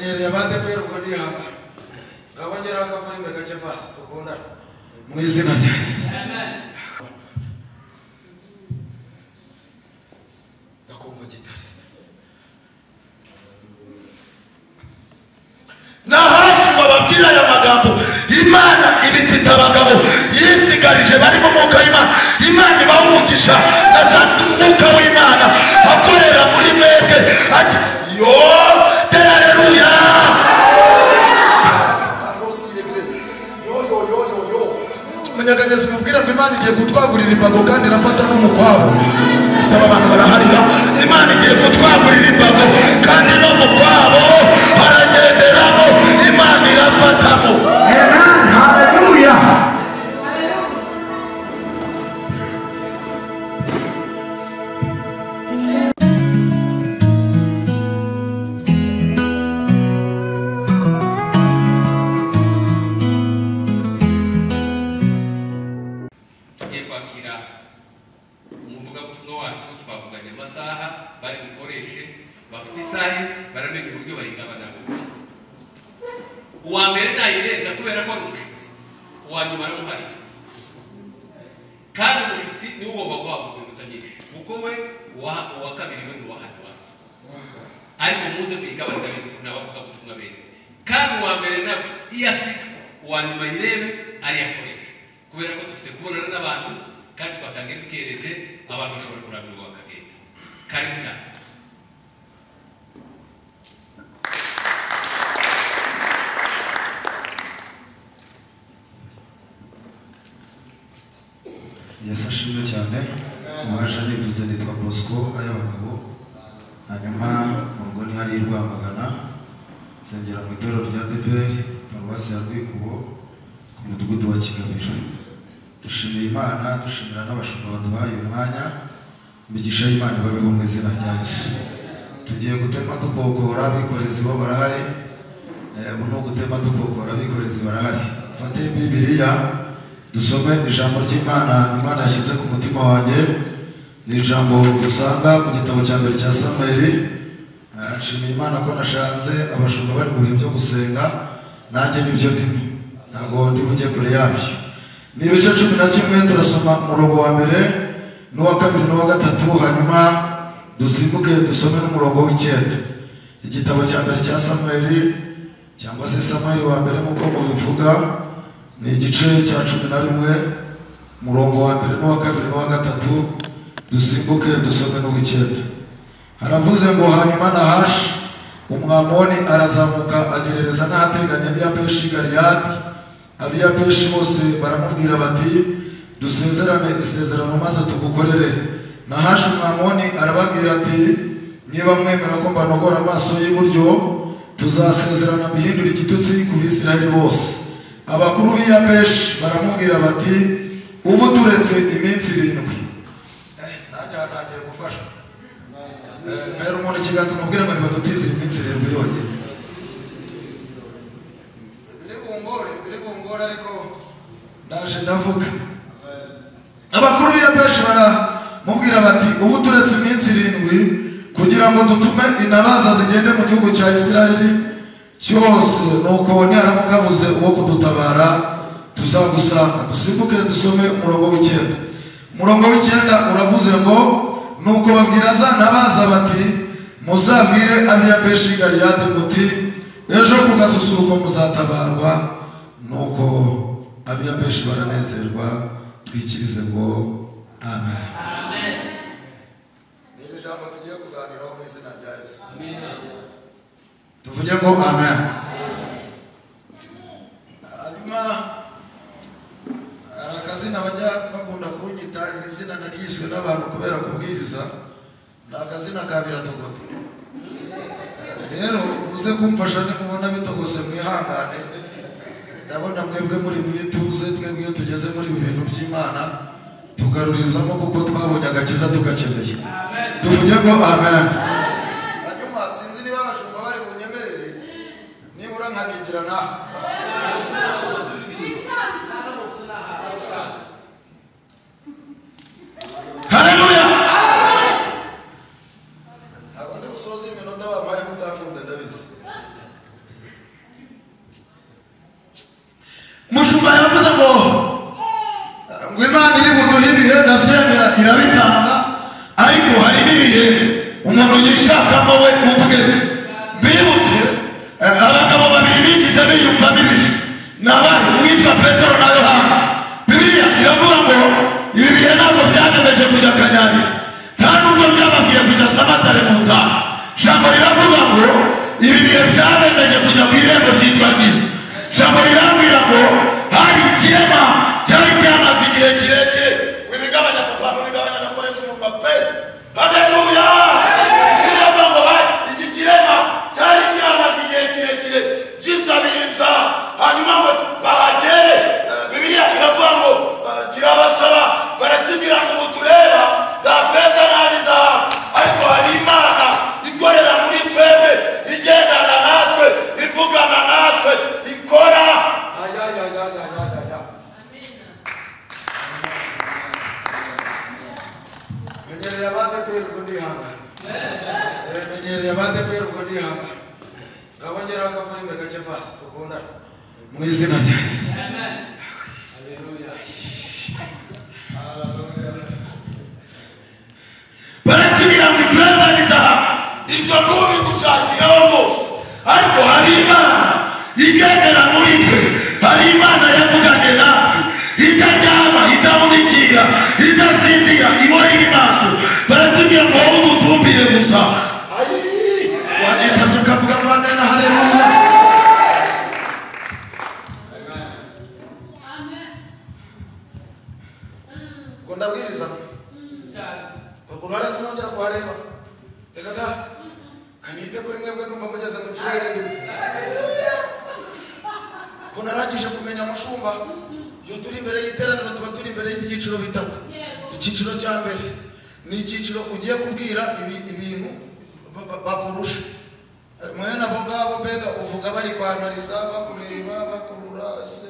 Menyereye abadeperi ubwo ndihaba. Ngaho ngera akavura gake pasi dukundana. Mu izina rya Yesu. Amen. Ndakumva gitare. Nahashi ngo babwire aya magambo. Imana ibifite abagabo yisigarije barimo umwuka w'Imana. Imana ibaha umugisha. Nasanze umwuka w'Imana akorera muri mwebwe. Ati yo haleluya. Munyaganyezi mubwira ngo Imana igiye kutwagurira imbago kandi irafata n'umukwabo. Saba abantu baraharira. Imana igiye kutwagurira imbago kandi no mukwabo haragenderamo. Imana irafatamo. Amen. Haleluya. Tugiye kwakira umuvugabutumwa wacu. Twavuganye amasaha bari bukoreshe, bafite isaha baramenya uburyo bayigabanamo. Uwa mbere nayirenza kubera ko ari umushitsi, uwa nyuma aramuharira. Kandi umushitsi niwe ugomba guhabwa iminota myinshi, kuko we uwa kabiri we ni uwa hano wacu. Ariko muze muyigabane, ndabizi ko n'abavugabutumwa beza. Kandi uwa mbere nawe iyo asiga uwa nyuma yirebe ariyakoresha, kubera ko dufite kubonana n'abantu kandi twatangiye dukereje, abantu bashobora kurambirwa bakagenda. Karibu cyane. Yesu ashimwe cyane. Uwaje nivuze nitwa Bosco ay'abagabo. Hanyuma mu rugo ni hari Rwamagana, nsengera mu itorero rya DPR paruwasi ya Rwikubo ku mudugudu wa Kigabiro. Dushimiye Imana, dushimira n'abashumba baduhaye umwanya. Imigisha y'Imana ibabeho mu izina rya Yesu. Tugiye gutema dukokora, abikorezi bo barahari. Ubu ni ugutema dukokora, abikorezi barahari. Fate Bibiliya dusome ijambo ry'Imana Imana yashyize ku mutima wanjye. Ni ijambo dusanga mu gitabo cya mbere cya Samweli. Nshimiye Imana ko nashanze abashumba bari mu bihe byo gusenga, nanjye nibyo ndimo, ntabwo ndi bujye kure yabyo. Ni ibice 11, turasoma umurongo wa mbere n'uwa kabiri n'uwa gatatu, hanyuma dusimbuke dusome n'umurongo w'icyenda. Igitabo cya mbere cya Samweli cyangwa se Samweli wa mbere nk'uko mubivuga, ni igice cya 11, umurongo wa mbere n'uwa kabiri n'uwa gatatu, dusimbuke dusome n'uw'icyenda. Haravuze ngo hanyuma Nahashi Umwamoni arazamuka agerereza n'ahateganye n'i Yabeshi Galeyadi. Ab'i Yabeshi bose baramubwira bati dusezerane isezerano maze tugukorere. Nahashi Umwamoni arababwira ati niba mwemera ko mbanogora amaso y'iburyo, tuzasezerana mbihindura igitutsi ku Bisirayeli bose. Abakuru b'i Yabeshi baramubwira bati ubu turetse iminsi 7. Najya nagiye gufasha. Mbere umuntu ikiganza umubwire ngo nibadutize iminsi 7 yonyine. Biri bungore ariko ndaje ndavuga. Abakuru b'i Yabeshi baramubwira bati ubu turetse iminsi 7 kugira ngo dutume intabaza zigende mu gihugu cya Isirayeli cyose, nuko niharamuka habuze uwo kudutabara tuzagusanga. Dusimbuke dusome umurongo w'icyenda. Umurongo w'icyenda uravuze ngo nuko babwira za ntabaza bati muzabwire ab'i Yabeshi Galeyadi muti ejo ku gasusuruko muzatabarwa. Nuko ab'i Yabeshi baranezerwa. Twikirize ngo amen. Amen. Ni iri jambo tugiye kuganiraho mu izina rya Yesu. Amen. Tuvuge ngo amen. Hanyuma hari akazina bajya bakunda kunyita, iri zina naryiswe n'abantu kubera kubwiriza, ni akazina ka Biratogota. Rero muze kumfasha nimubona bitogose mwihangane. Ndabona mwebwe muri mwituze, twebwe iyo tugeze muri ibi bintu by'Imana tugarurizamo kuko twabonye agakiza tugakeneye. Tuvuge ngo amen. Hanyuma sinzi niba abashumba bari bunyemerere nibura nkanigira naha. Haleluya. Ntabwo ndi busoze iminota bampaye mutakunze ndabizi. yishakamo we ubwe. Mbibutse abagabo babiri bigize biyumvamo ibihe, ni abari uwitwa Petero na Yohana. Bibiliya iravuga ngo ibi bihe ntabwo byabemeje kujya Kanyarira, nta nubwo byababwiye kujya Samatare mu butayu. Ijambo riravuga ngo ibi bihe byabemeje kujya ku irembo ryitwa Ryiza. Ijambo rirambwira ngo hari ikirema cyari cyamaze igihe kirekire. Wibigabanya papa, wibigabanya nakoresha umwuka pe. Haleluya! Biravuga ngo iki kirema cyari cyamaze igihe kirekire gisabiriza, hanyuma ngo bahagere. Bibiliya iravuga ngo kirabasaba, barakibwira ngo ubu tureba nta feza nta n'izahabu, ariko hari Imana ikorera muri twebwe, igendana natwe, ivugana natwe, ikora. Menyereye abadeperi ubwo ndihangana. Menyereye abadeperi ubwo ndihangana. Ngaho ngera akavurimbe gake pasi dukundane mu izina rya Yesu. Barakibwira ngo ifeza n'izahabu ibyo ntubidushakireho rwose, ariko hari Imana igendera muri twe, hari Imana yavuganye natwe, itaryama, idahunikira, idasinzira, ihora iri maso. Barakibwira ngo wowe udutumbire gusa. Wagitabye ukavuga ngo amen, haleluya. Ngo ndabwiriza urwo ruhare sinongera kuhareba, reka da kanite kuri mwebwe ndumva mugeze mu kirere ndimo. Ko narangije kumenya mushumba, iyo turi imbere y'iteraniro tuba turi imbere y'ibyiciro bitatu. Icyiciro cya mbere ni icyiciro ugiye kubwira ibintu bakurusha. Mwene abo ngabo mbega uvuga bari kwanariza, bakureba, bakurura se.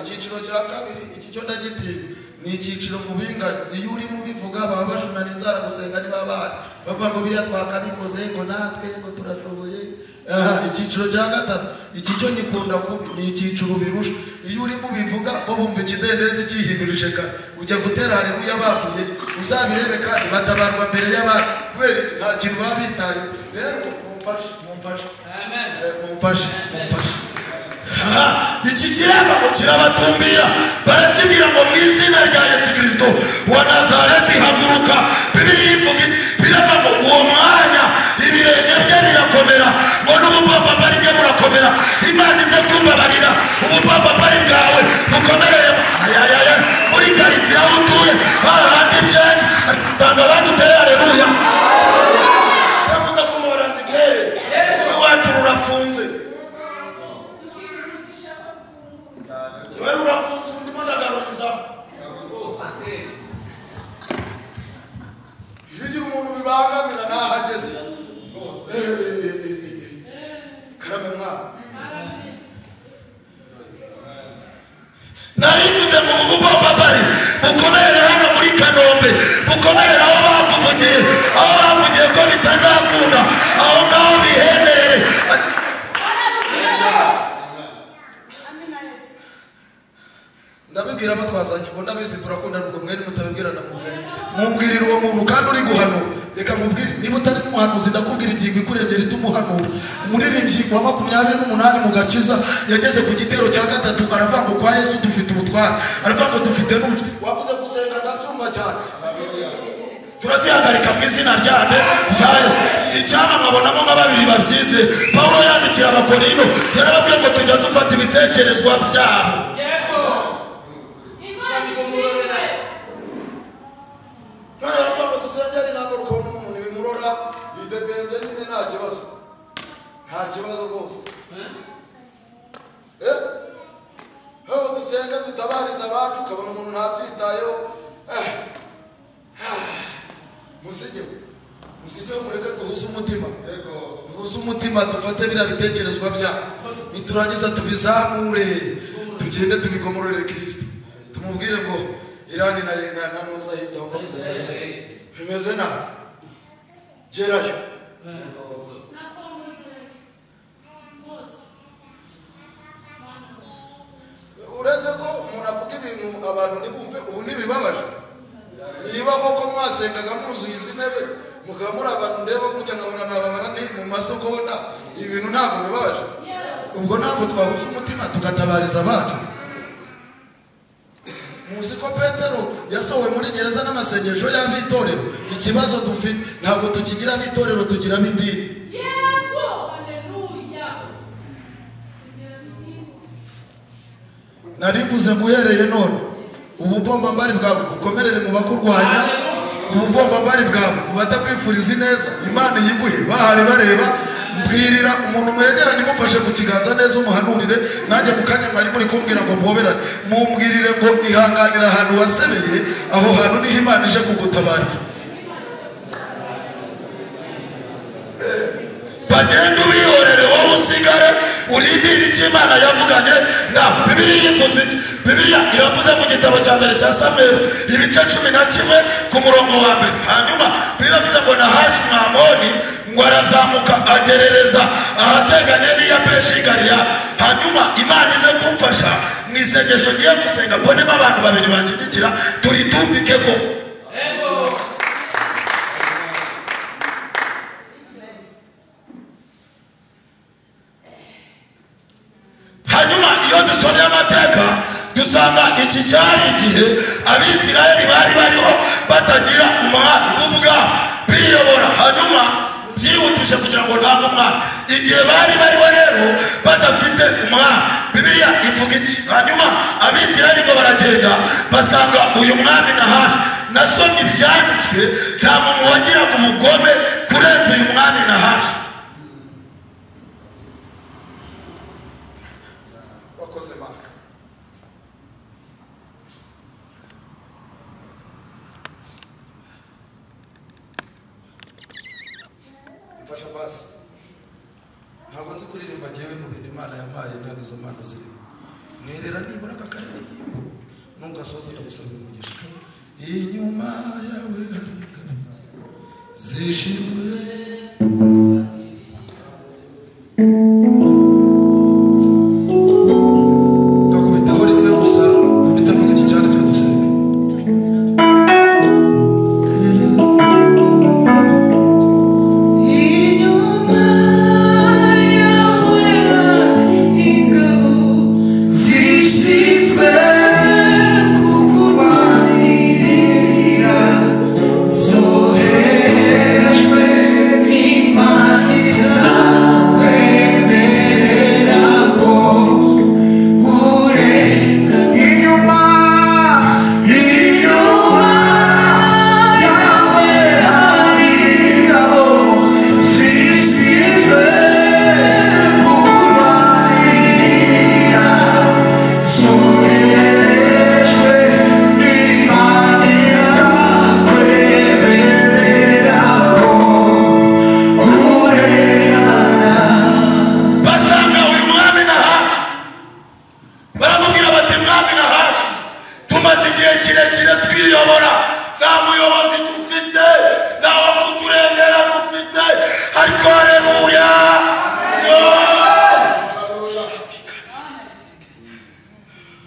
Icyiciro cya kabiri, iki cyo ndagitinya, ni icyiciro mu binganya. Iyo urimo ubivuga baba bashunana inzara gusenga niba bahari, bavuga ngo biriya twakabikoze, ngo natwe ngo turashoboye. Icyiciro cya gatatu, iki cyo ngikunda kubi, ni icyiciro birusha. Iyo urimo ubivuga bo bumva ikidendezi cyihindurije kare, ujya gutera haleluya bavuye, uzabirebe kandi batabarwa mbere y'abandi, kubera iki? Nta kintu baba bitaye. Rero mumfashe, mumfashe, mumfashe, mumfashe. Iki kirema ngo kirabatumbira, barakibwira ngo mu izina rya Yesu Kristo wa Nazareti haguruka. Bibiliya ivuga biravuga ngo uwo mwanya ibirenge bye birakomera, ngo n'ubupapa bwe burakomera. Imana ize kumbabarira, ubupapa bwawe bukomereye ayayaya muri karitsiye aho utuye, hahandi byanyu tanga badutere haleluya. Yavuze ko umubaranzi itere iwacu rurafunze. Wewe urafunze, ndimo ndagarurizamo. Bigira umuntu bibangamira nahageze. Karame mwana. Narivuze ngo ububabare bukomerere hano muri Kanombe, bukomerere aho bakuvugiye, aho bavugiye ko bitazakunda, aho ngaho bihenderere. Ndabibwira abo twazanye ngo ndabizi turakundana, ubwo mwene mutabibwirana mumbwirira uwo muntu kandi uri guhanura. Reka nkubwire, niba utari n'umuhanuzi ndakubwira ingingo ikurengera itumuhanura. Umuririmbyi wa 28 mu gakiza yageze ku gitero cya gatatu aravuga ngo kwa Yesu dufite ubutware, aravuga ngo dufite n'ubuki. Wavuze gusenga ndabyumva cyane, turazihagarika mu izina rya Yesu. Icyama nkabonamo nka babiri babyize. Pawulo yandikira Abakorinto yarababwiye ngo tujya dufata ibitekerezwa byabo. None baravuga ngo dusengere ntabwo ukabona umuntu ntibimurora, yidegembye nyine nta kibazo, nta kibazo rwose. Aho dusenga tutabariza abacu ukabona umuntu ntabyitayeho. Musigeho, musigeho, mureke duhuze umutima, duhuze umutima, dufate biriya bitekerezwa byabo, niturangiza tubizamure, tugende tubigomororere Kristo, tumubwire ngo Irani na nuza hirya aho bimeze nabi, gerayo. Uretse ko umuntu avuga ibintu abantu ntibumve, ubu ntibibabaje. Niba koko mwasengaga mwuzuye izi ntebe, Mukaba muri abantu ndeba gutya nkabona nababara ni mu masegonda, ibintu ntabwo bibabaje. Ubwo ntabwo twahuza umutima tugatabariza abacu. Muzi ko Petero yasohowe muri gereza n'amasengesho y'abitorero. Ikibazo dufite ntabwo tukigira abitorero, tugira ab'idini. Yego, haleluya. Nari mvuze ngo uhereye none ububombambari bwawe bukomerere mu bakurwanya, ububombambari bwawe mu batakwifuriza ineza, Imana yiguhe bahari bareba. Mbwirira umuntu mwegeranye umufashe ku kiganza neza umuhanurire, nanjye mu kanya mwari muri kumbwira ngo muhoberane, mumbwirire ngo ihanganira ahantu wasebeye, aho hantu niho Imana ije kugutabarira. Bagenda ubihorere wowe usigare urindire icyo Imana yavuganye na Bibiliya. Ivuze iki? Bibiliya iravuze mu gitabo cya mbere cya Samweli ibice 11 ku murongo wa mbere. Hanyuma biravuze ngo Nahashi Umwamoni ngo arazamuka agerereza ahateganye n'iya Beshi-Galeyadi. Hanyuma Imana ize kumfasha mu isengesho ngiye gusenga, mbonemo abantu babiri banshyigikira turitumbike koko. Hanyuma iyo dusomye amateka dusanga iki cyari igihe Abisirayeli bari bariho batagira umwami ubwabo biyobora. Hanyuma byihutisha kugira ngo ntabwo umwami, igihe bari bariho rero badafite umwami, Bibiliya ivuga iki? Hanyuma Abisirayeli ngo baragenda basanga uyu mwami Nahashi. Nasomye ibyanditswe, nta muntu wagiraga umugome kurenza uyu mwami Nahashi. Wakoze Mana. Mfasha basi. Ntabwo nzi kuririmba njyewe mu bintu Imana yampaye, ntabwo izo mpano zirimo. Nerera nibura aka karirimbo nungasoza ndagusaba umugisha. Inyuma yawe hari ingabo zishinzwe. Ndakubitaho rimwe gusa bitavuga iki cyanditswe dusenga. Inyuma yawe hari ingabo zishinzwe kukurwanirira, zoherejwe n'Imana itakwemerera ko urenga. Inyuma yawe hari ingabo zishinzwe kukurwanirira, zoherejwe n'Imana itakwemerera ko urengana. Basanga uyu mwami Nahashi, baramubwira bati mwami Nahashi, tumaze igihe kirekire twiyobora, nta muyobozi dufite, nta wo kuturengera dufite, ariko haleluya.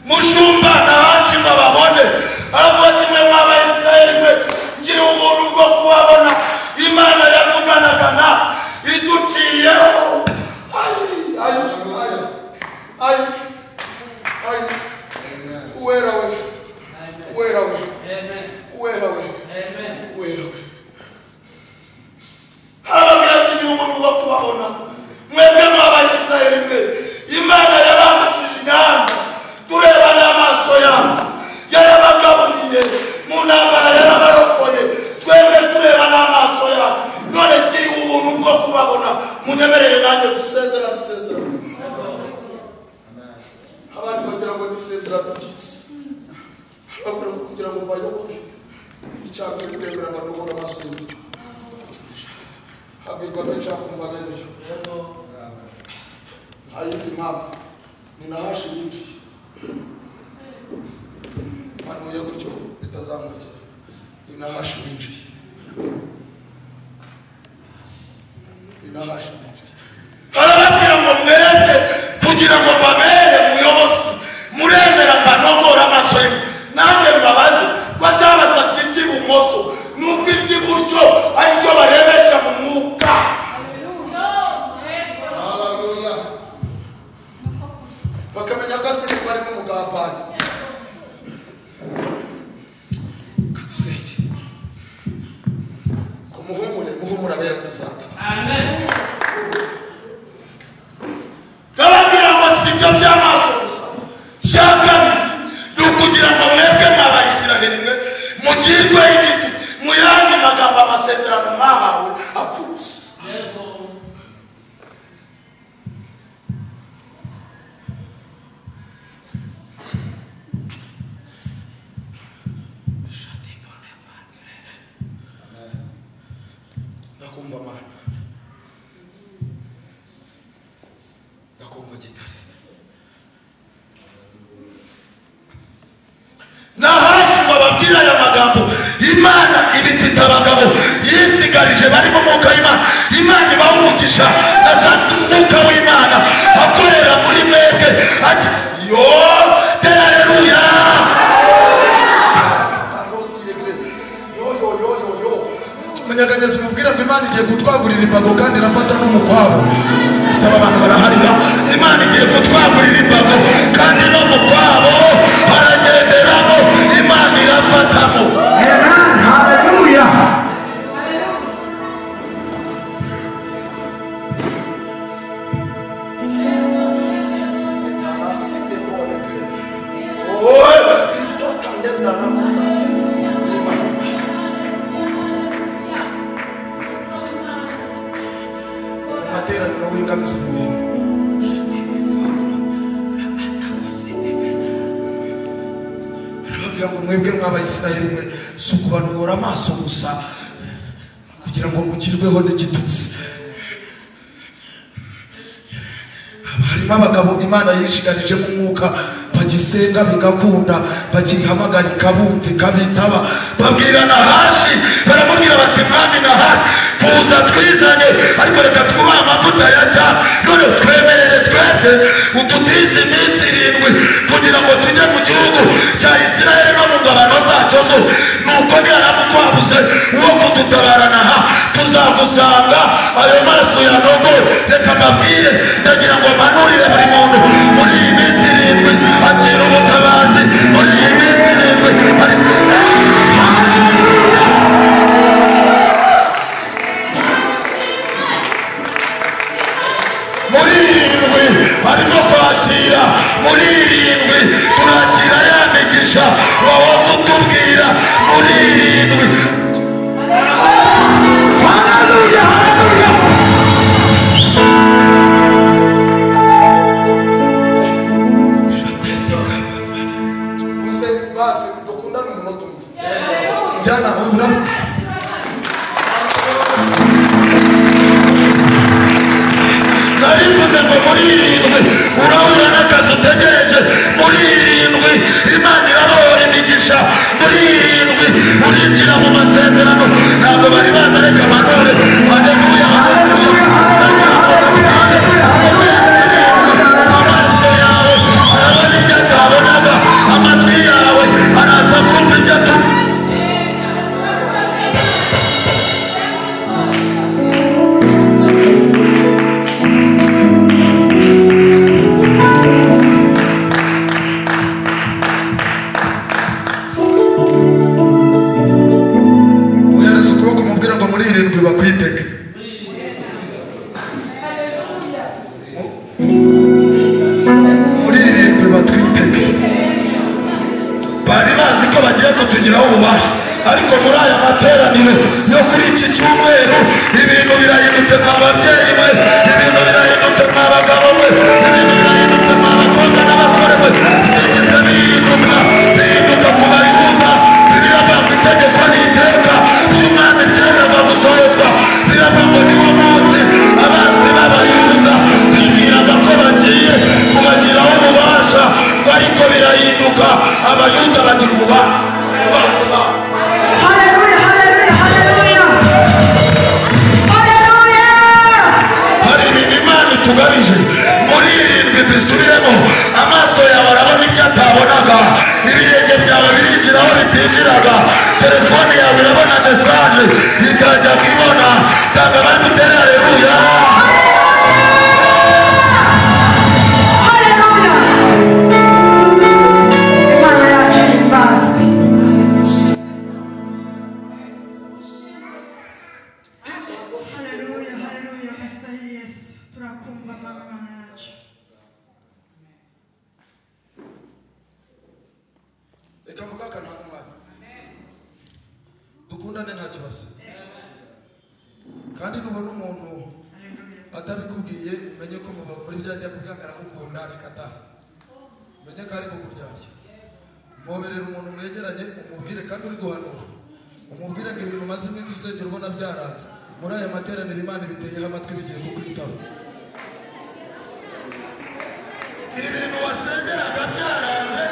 Mushumba Nahashi ngo ababone, aravuga ati mwe mw'Abayisirayeli mwe, ngiriwe ubuntu bwo kubabona, Imana yavuganaga na iduciyeho. Ay, ay, ay, ay, ay. Uwera we, uwera we, uwera we, uwera we. Arababwira ati ngira ubuntu bwo kubabona, mwebwe mw'Abayisirayeli mwe, Imana yabambukije inyanja tureba n'amaso yacu, yarabagaburiye mu ntambara, yarabarokoye, twebwe tureba n'amaso yacu, none kiriho ubuntu bwo kubabona, munyemerere nanjye dusezerane isezerano. Abandi bagira ngo ni isezerano ryiza, arababwira ngo kugira ngo mbayobore, icya mbere kuremera mbanobora amaso y'uburyo. Habirwa benshi akumva bene yo. Nta yindi mpamvu, ni Nahashi yinjiye. Mpanuye gutyo bitazamurikira. Ni Nahashi winjiye. Ni Nahashi winjiye. Arababwira ngo mwebwe kugira ngo mbabere umuyobozi, muremera mbanogora amaso ye, nanjye mbabaze ko atabasabye iry'ibumoso nuko iry'iburyo ariryo bareba. Ibyo by'amaso gusa. Cya kabiri ni ukugira ngo mwebwe mw'Abayisiraheli mwe mugirwe igiti, mu yandi magambo amasezerano mwahawe apfa ubusa. Ndakumva Mana, ndakumva gitare. Nahashi ngo ababwire aya magambo. Imana ibifite abagabo yisigarije bari mu mwuka w'Imana. Imana ibaha umugisha. Nasanze umwuka w'Imana akorera muri mwebwe ati yo haleluya. Munyeganyeza umubwira ngo Imana igiye kutwagurira imbago kandi irafata n'umukwabo. Saba abantu baraharira. Imana igiye kutwagurira imbago kandi no mu kwabo haragenderamo. Imana irafatamo. Amen. Hallelujah. Amateraniro w'ingabizi mu bintu. Arababwira ngo mwebwe mw'Abayisiraheli mwe, si ukubanogora amaso gusa kugira ngo mugirweho n'igitutsi. Haba harimo abagabo Imana yishigarije mu mwuka, bagisenga bigakunda, bagihamagarika bumva ikabitaba. Babwira Nahashi, baramubwira bati mwami Nahashi, tuza twizanye, ariko reka twubahe amavuta ya cyane, none twemerere twebwe udutize iminsi 7 kugira ngo tujye mu gihugu cya Isiraheli no mu ngabano zacyo zose. Nuko niharamuka wabuze uwo kudutabarana aha, tuzagusanga ayo maso ya nogo. Reka mbabwire, ndagira ngo mpanurire buri muntu muri iyi minsi 7 akira ubutabazi. Muri iyi minsi 7 ari muri 7 barimo kwakira. Muri 7 turakira ya migisha wahoze utubwira. Muri 7. Hallelujah. Hallelujah. Basi dukundane umunota umwe. Njyana ungura. Narivuze ngo muri 7 urahura n'akazi utegereje. Muri 7 Imana irabohora imigisha. Muri 7 urinjira mu masezerano. Ntabwo bari baza, reka manure. Haleluya, haleluya. Amaso yawe arabona ibyo atabonaga, amatwi yawe araza kumva ibyo atu. Uhereza ukuboko umubwire ngo muri 7 bakwitege. Muri 7 batwitege. Bari bazi ko bagiye kutugiraho ububasha, ariko muri aya materaniro yo kuri iki cyumweru ibintu birahindutse mwa babyeyi mwe, ibintu birahindutse mwa bagabo mwe, ibintu birahindutse mwa bakobwa n'abasore mwe. Byigeze bihinduka, bihinduka ku Bayuda. Biravuga ngo itegeko n'iteka ry'umwami ryendaga gusohozwa. Biravuga ngo niwo munsi abanzi b'Abayuda bibwiraga ko bagiye kubagiraho ububasha, ngo ariko birahinduka, Abayuda bagira ububasha. Hallelujah. Hallelujah. Hallelujah. Hallelujah. Hari ibintu Imana itugabije muri 7 bisubiremo. Amaso yawe arabona ibyo atabonaga, ibirenge byawe birinjira aho bitinjiraga, telefone yawe irabona mesaje itajya kubona. Tanga abandi utere haleluya. Hallelujah. Imana yacu ihimbazwe. Haleluya, haleluya, unastahili Yesu. Tunakuomba Baba, Bwana yacu. yakubwira ngo aragukunda reka da. Menye ko ari kukuryarya. Mwoberera umuntu mwegeranye umubwire kandi uri guhanura. Umubwire ngo ibintu umaze iminsi usengera ubona byaranze. Muri aya materaniro Imana ibiteyeho amatwi bigiye kukwitaho. Ibintu wasengeraga byaranze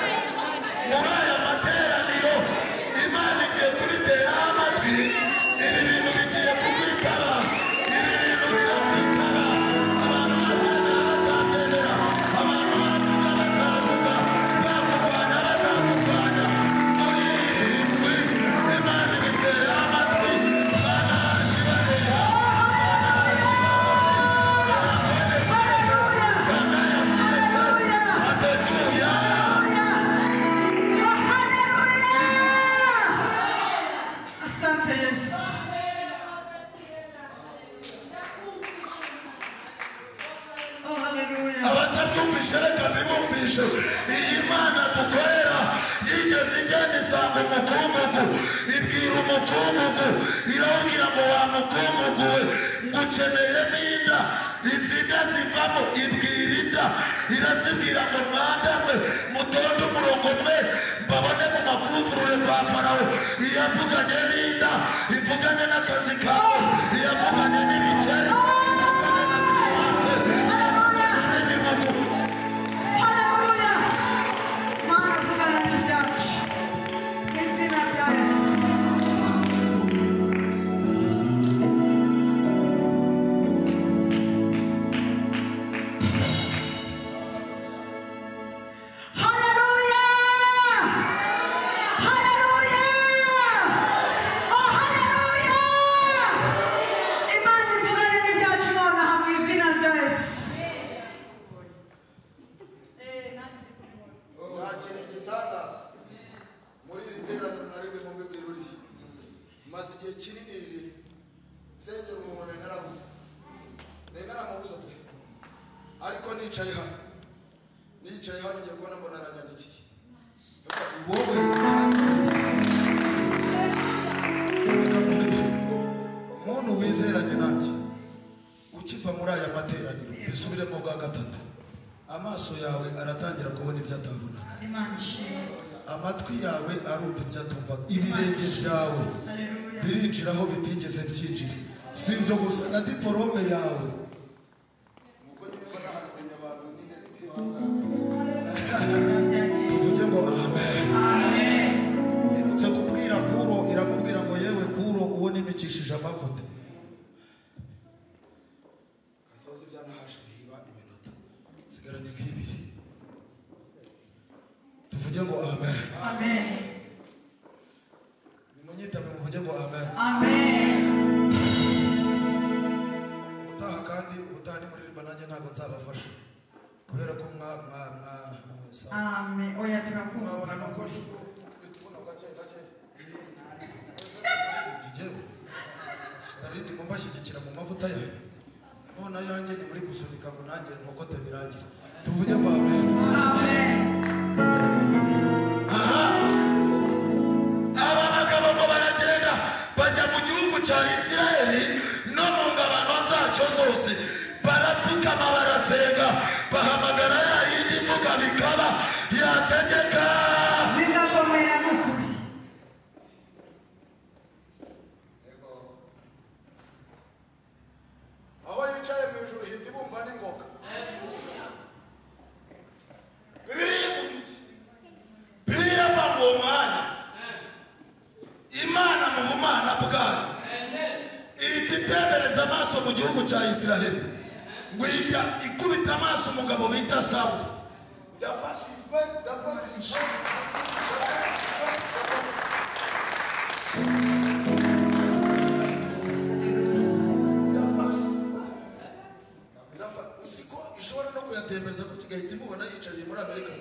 muri aya materaniro Imana igiye kubiteraho amatwi. Ibi bintu bigiye kukwitaba. Ibi bintu birakwitaba. Abantu babyemera batabyemera, abantu bavuga batavuga, bakurwanya batakurwanya. Muri irindwi Imana ibiteraho amatwi. Banaje bareba. Asante Yesu. Oh, haleluya. Abatabyumvishe reka mbibumvishe. Iyi Mana dukorera yigeze igenda isanga umukungugu, ibwira umukungugu, irawubwira ngo wa mukungugu we ngukeneye n'inda. Izi nda zivamo, ibwira inda, irazibwira ngo mwanda mwe mutonde umurongo mwese mbabone mu makuvurure kwa Farawo. Iyavuganye n'inda ivugane n'akazi kawe, iyavuganye n'ibikeri, iyavugane na kiriyanse, iyavugane n'ibihugu. Haleluya. Mana vugana n'ibyacu. Mu izina rya Yesu. Haleluya! Haleluya! Oh, haleluya! Imana ivugane n'ibyacu nonaha mu izina rya Yesu. Nakira igitangaza muri iri teraniro nari ndimo mbibwira uriya. Maze igihe kinini nsengera umuntu nari narabuze, nari naramubuze pe. Ariko nicaye hano, nicaye hano ngiye kubona mbona aranyandikiye. Wowe reka nkubwire, umuntu wizeranye nanjye ukiva muri aya materaniro bisubiremo bwa gatatu, amaso yawe aratangira kubona ibyo atabonaga, Imana ishimwe. amatwi yawe arumva ibyo atumva, ibirenge byawe Haleluya. birinjira aho bitigeze byinjira. Si ibyo gusa, na diporome yawe. Nuko nyine mbona haramenya abantu nyine tuvuge ngo amen. Amen. Iherutse kubwira Kuro, iramubwira ngo yewe Kuro, uwo nimikishije amavuta. Kansoza ibyanahashe ntiba iminota nsigaranye nk'ibiri. Tuvuge ngo amen. Amen. Nimunyitabe muvuge ngo amen. Amen. Ubutaha kandi ubutaha nimuririmba nanjye ntabwo nzabafasha kubera ko mwa mwa mwa sawa. Amen. Oya turakumva. Mwabona ko ndi gukubita ubuno gake gake. Njyewe sinari ndimo mbashyigikira mu mavuta yayo, none ayanjye ni muri gusunika ngo nanjye ntogote birangire. Tuvuge ngo amen. Amen. Aha, aba bagabo ngo baragenda bajya mu gihugu cya Isiraheli no mu ngabano zacyo zose, barapfukama barasenga, bahamagara ya yindi ivuga bikaba, yategeka Bigakomera n'ukuri. Aho yicaye mu ijuru hita ibumva n'ingoga. Bibiliya ivuga iki? Bibiliya iravuga ngo uwo mwanya Imana mu bumana bwayo ihita itembereza amaso mu gihugu cya Isiraheli, ngo ihita ikubita amaso umugabo bita Sawuli. Ndafashijwe, ndafashijwe. Ndafashijwe. Uzi ko ishobora no kuyatembereza gutya igahita imubona yicariye muri Amerika.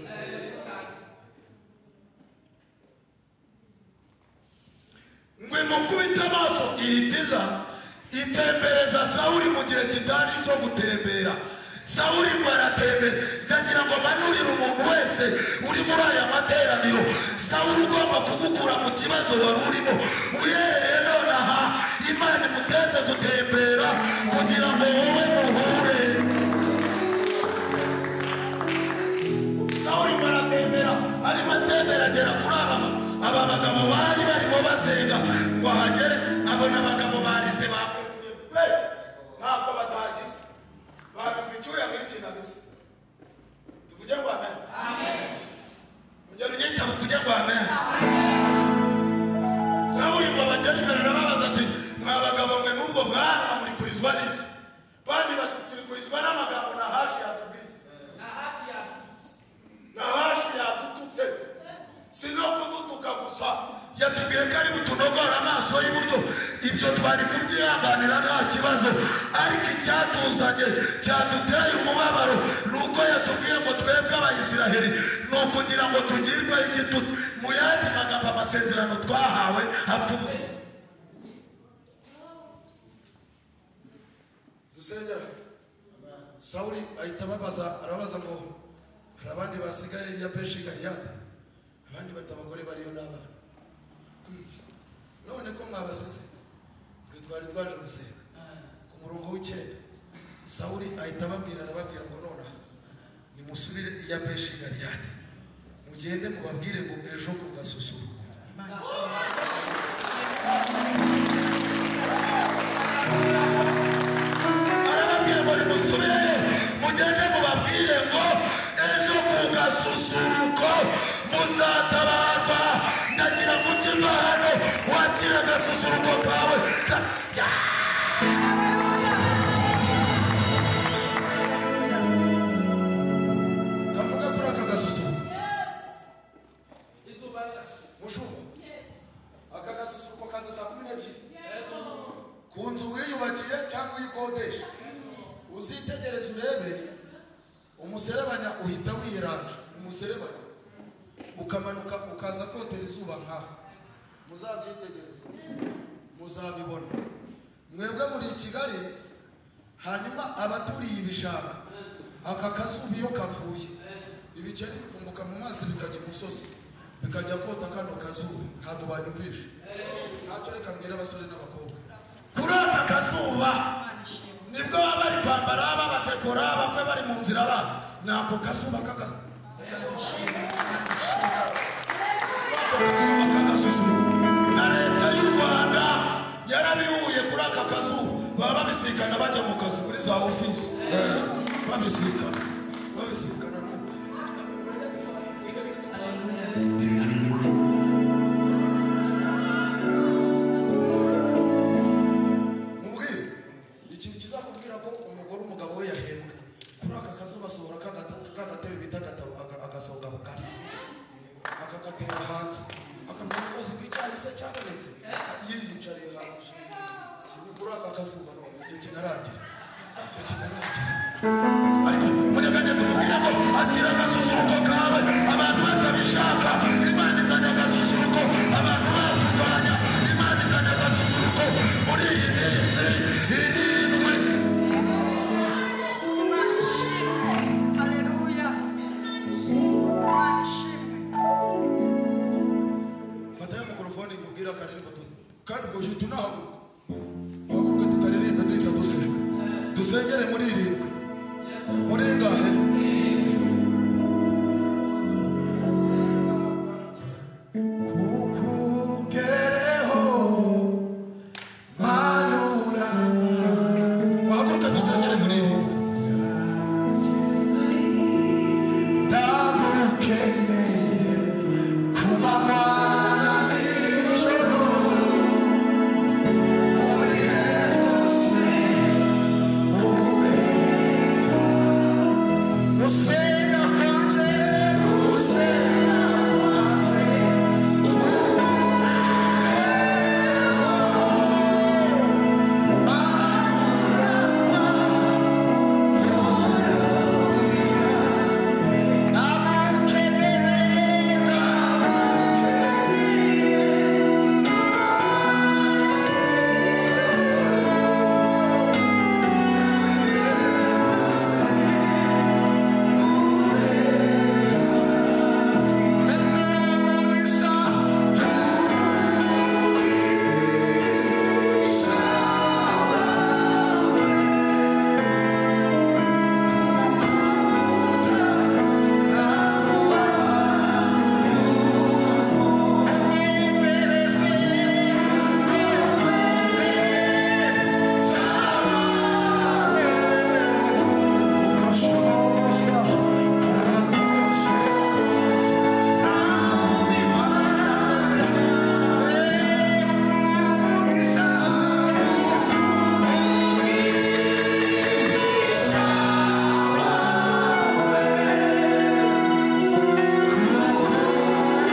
Ngo imukubite amaso ihita iza itembereza Sawuli mu gihe kitari icyo gutembera. Sawuli ngo aratembera. Ndagira ngo manurire umuntu wese uri muri aya materaniro, Sawuli ugomba kugukura mu kibazo wari urimo, uhereye nonaha Imana imuteze gutembera kugira ngo wowe muhure. Abagabo bari barimo basenga ngo ahagere abona abagabo barize bapfuye pe, ntako batagize, babize icyuya mwinshi nabise. Tuvuge ngo amen. Ugera unyitaba uvuge ngo amen. Sawuli ngo abagere imbere arababaza ati mwa bagabo mwe n'ubwo bwanwa muri kurizwa n'iki? Bandi bati turi kurizwa n'amagambo Nahashi yatubwiye. Nahashi yadututse, si no kudutuka gusa, yatubwiye ko ari butunogora amaso y'iburyo. Ibyo twari kubyihanganira nta kibazo, ariko icyatuzanye cyaduteye umubabaro ni uko yatubwiye ngo twebwe Abayisiraheli ni ukugira ngo tugirweho igitutsi. Mu yandi magambo, amasezerano twahawe apfa ubusa. Dusengera. Sawuli ahita ababaza, arabaza ngo hari abandi basigaye ya Beshi Galiyadi? Abandi bati abagore bariyo n'abana. None ko mwabasize, twe twari twaje gusenga. Ku murongo w'icyenda Sawuli ahita ababwira, arababwira ngo nonaha nimusubire i Yabeshi Galiyadi, mugende mubabwire ngo ejo ku gasusuruko. Arababwira ngo nimusubireyo mugende mubabwire ngo ejo ku gasusuruko muzatabarwa. Ndagira ngo ukiva hano wakire agasusuruko kawe. Kavuga kuri aka gasusuruko. Mushumba, aka gasusuruko kaza saa 12 ku nzu wiyubakiye cyangwa uyikodesha. Uzitegereze urebe umuserebanya uhita wiyiranja, umuserebanya ukamanuka ukaza kotera izuba nkaho. Muzabyitegereze muzabibona. Mwebwe muri Kigali, hanyuma abaturiye ibishanga, aka kazuba iyo kavuye ibikeri bivumbuka mu mazi bikajya imusozi bikajya kota kano kazuba. Ntabwo banyumvishe ntacyo. Reka mbwire abasore n'abakobwa, kuri aka kazuba nibwo baba bari kwambara babatekora bakwe bari mu nzira baza. Ni ako kazuba k'agasusuruko. Na leta y'u Rwanda yarabihuye kuri aka kazuba, baba babisikana bajya mu kazi muri za ofisi, babisikana babisikana. Mubwire ikintu kizakubwira ko umugore umugabo we yahembwa. Kuri aka kazuba asohora kagatebe bita agasohoka bukari, akagatera hanze, akamenya rwose ko icyayi se cyabonetse, yiyicariye hanze. Ni kuri aka kazuba none icyo kinarangira, icyo kinarangira. Ariko munyeganyeze mubwira ngo akira agasusuruko kawe. Abantu batabishaka, Imana izanye agasusuruko. Abantu bazirwanya, Imana izanye agasusuruko muri iyi minsi irindwi. Imana ishimwe. Haleluya. Imana ishimwe. Fata ya mikorofone nyubwire akaririmbo tu, kandi ubwo uhita unahaguruka, uhaguruke tukaririmbe duhita dusenga. Dusengere muri irindwi. Muri ingahe? Kukugereho manurama. Uhaguruke dusengere muri irindwi. Ndagukeneye ku manywa na nijoro, mu bihe byose umbe.